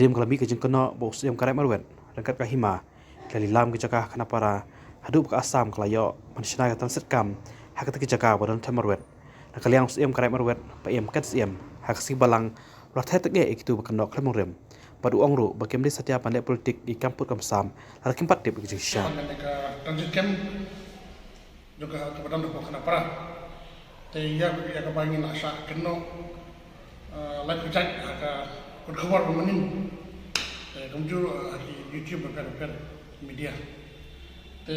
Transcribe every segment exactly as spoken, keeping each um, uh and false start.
Hadien ka la mih ka jingkynnoh ba u Syiem Karaid Marwet ryngkat ka Hima ki la lilam ki jaka ha Khanapara haduh ba ka Assam ka la ïoh ban shna ka transit kam ha kata ki jaka ba don them marwet. Na ka liang u Syiem Karaid Marwet, Bah M Ken Syiem, ha ka sngi Balang u la theh tyrkhong ïa kito ba kynnoh khlem nongrim bad u ong ruh ba kim dei satia ban leh politik ïa ki kam put kam sam lada kim pat tip ïa ki jingshisha. Ka transit camp jong ka, kaba don hapoh Khanapara. Te ïa, ïa kaba ngi la shah kynnoh, eh, live ka jait ha ka kot khubor ba mynnin. Te kumjuh, eh, ha ki YouTube bad bad media. Te,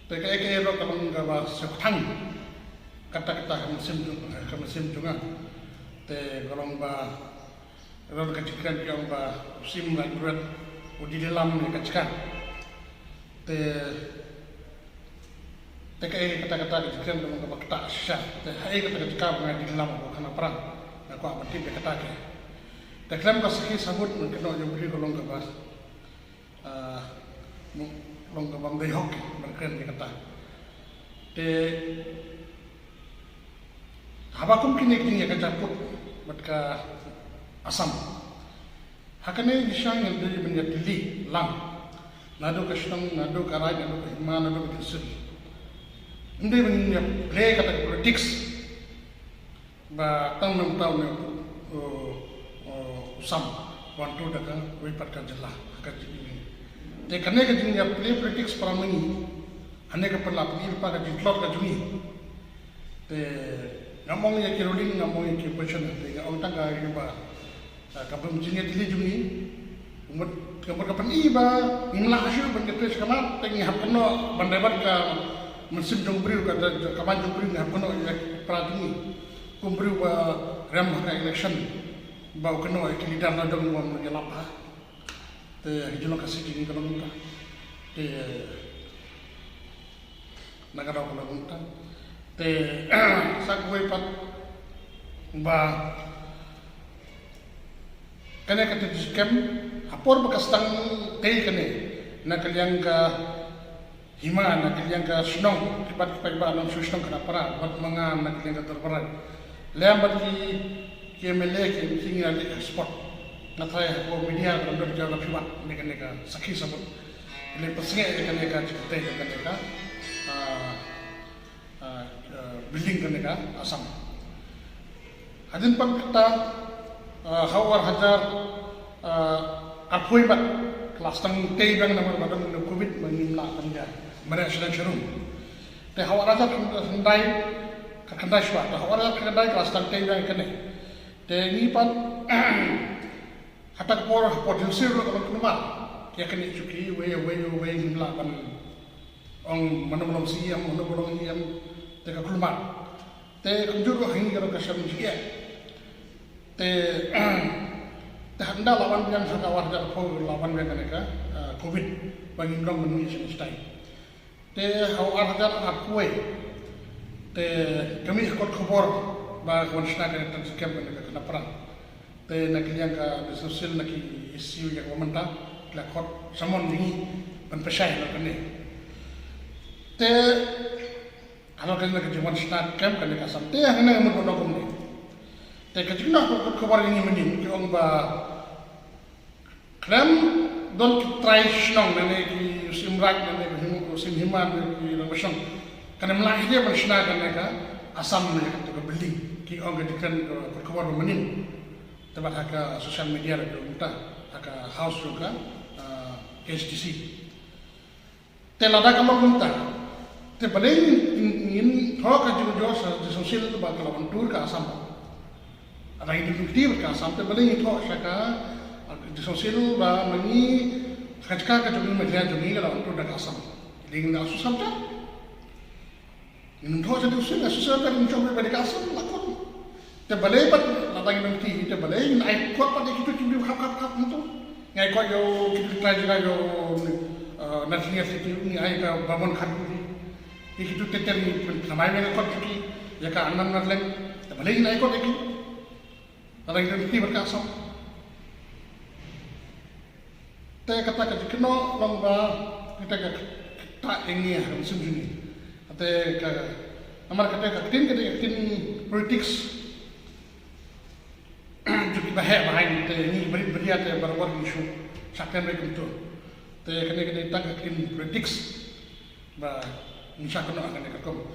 te kaei kaei ruh ka long kaba sngewthuh. Kata kata ka mynsiem jong, ka mynsiem jong nga. Te ka long ba Ka don ka jingkren ki ong ba u Syiem Raij Marwet u dei lilam ïa ka jaka. Te, te kaei kata kata ka jingkren ka long kaba ktah shisha. Te haei kata ka jaka ba nga dei lilam ha Khanapara, nga kwah ban tip ïa kata ke. Te khlem ka sakhi sabut, mynta ka nongïalam briew ka long kaba, ah, long kaba ym dei hok ban kren ïa kata. Te haba kum kine ki jingïakajia put bad ka Assam, ha kane ngi shang ngi dei ban ïatylli lang. Naduh ka shnong, naduh ka raid, naduh ka hima, naduh ka district. Ym dei ban ïa play kata ka politics ba tang nang taw ne u, u, u Sam wan tu da kawei pat ka jylla ha ka jingim. Te kane ka jingïa play politics para ma ngi, hane ka pynlap ngi lypa ka jingtlot ka jong ngi. Te ngam ong ïa ki ruling, ngam ong ïa ki opposition, te nga ong tang ka ïa ba, ah, ka bym jingïatylli jong ngi. Ka mut, ka mut ka pyni ba ngim lah shuh ban ïatylli shakhmat, te ngi hap kynnoh ban dei bad ka mynsiem jong briew, ka, ka, ka ban jong briew, ngi hap kynnoh ïa ki para jong ngi. Kum briew ba rem ha ka election, ba u kynnoh ïa ki leader la jong u wan ïalap ha. Te ha ki jinglong ka siti ngi kynnoh mynta. Te na ka daw kynnoh mynta. Te sa kawei pat ba kane ka te jingkem ha por ba ka sdang tei kane na ka liang ka hima, na ka liang ka shnong, ki pat ki paidbah nongshong shnong Khanapara, bad ma nga na ka liang ka dorbar. Lem bad ki, ki M L A, ki M P ngi la leit ha spot. Nga tharai ha ka media ka dang don ki la phi wad ne kane ka sakhi sabut. Ki la pynsngew ïa kane ka jingtei jong kane ka, ah, ah, ah, building kane ka Assam. Hadien pat kata, ah, ha u ar hajar, ah, arphew pat, ka la sdang tei biang namar ba don u covid ba ngim lah ban ïa mareh sha dang sha rum. Te ha u ar hajar khyndai, ka khyndai shuwa, te ha u ar hajar khyndai ka la sdang tei biang kane. Te ngi pat, ha kata ka por, ha por jingsiewspah ruh ka long kynmaw ïa kane, shuki wei wei wei ngim lah ban ong mano ba long C E M, mano ba long E M, te ka kulmar. Te kumjuh ruh ha ngi ka long ka shem jingeh. Te, te hynda la wan biang ha ka ar hajar arphew la wan biang kane ka, ah, covid ba ngim long ban mih sha ngi shatai. Te ha u ar hajar arphew wei te ka mih ka kot khubor ba ka wan shna ka transit camp kane ka Khanapara. Te na ka liang ka District Council na ki issue ïa ka mynta, ki la khot summon ïa ngi ban pynshai na kane. Te halor kane ka jingwan shna camp kane ka Assam, te hangne nga mut ban ong kumne. Te ka jingkynnoh ka kot khubor ïa ngi mynnin ki ong ba khlem don ki trai shnong ne ki Syiem Raij ne ki Syiem Hima ne ki Rangbah Shnong, kan ym lah hi ban shna kane ka Assam ne ka building, ki ong ka jingkren ka kot khubor ba mynnin. Te bad ha ka social media ruh mynta, ha ka house ruh ka, ah, K H D C. Te lada ka long mynta, te balei ngin, ngin thoh ka jingujor sha District Council ba ka la wan tour ka Assam. Lada ngin ïa kti bad ka Assam, te balei ngin thoh sha ka, ah, District Council ba ma ngi ka jaka ka jong ngi, ma ka jong ngi ka la wan tour da ka Assam. Dei ngin da susam ta. Ngin ym thoh sha District Council, District Council ka ym shong ba dei ka Assam la khot. Te balei pat lada ngin ym kti, te balei ngin ai kot pat ïa kitu ki briew khap khap khap hangtu. Ngi ai kot ïa kitu ki trai jaka ïa u, eh, Nathaniel Siti, ngi ai ka Bamon Kharkuri. Ïa kitu ter ter ngi pynthymmai ïa ka kot ïa ki, ïa ka Anand Marleng. Te balei ngin ai kot ïa ki lada ngin ym kti bad ka Assam. Te kata ka jingkynnoh long ba kata ka ktah ïa ngi ha ka mynsiem jong ngi. Te ka, namar kata ka ktien, kata ka ktien politics. Ba heh ba haiñ te ngi bri bri te barabor ngi shu shah kren bad kumtu. Te kane kane tang ka kin predict ba ngi shah kano kane ka kum.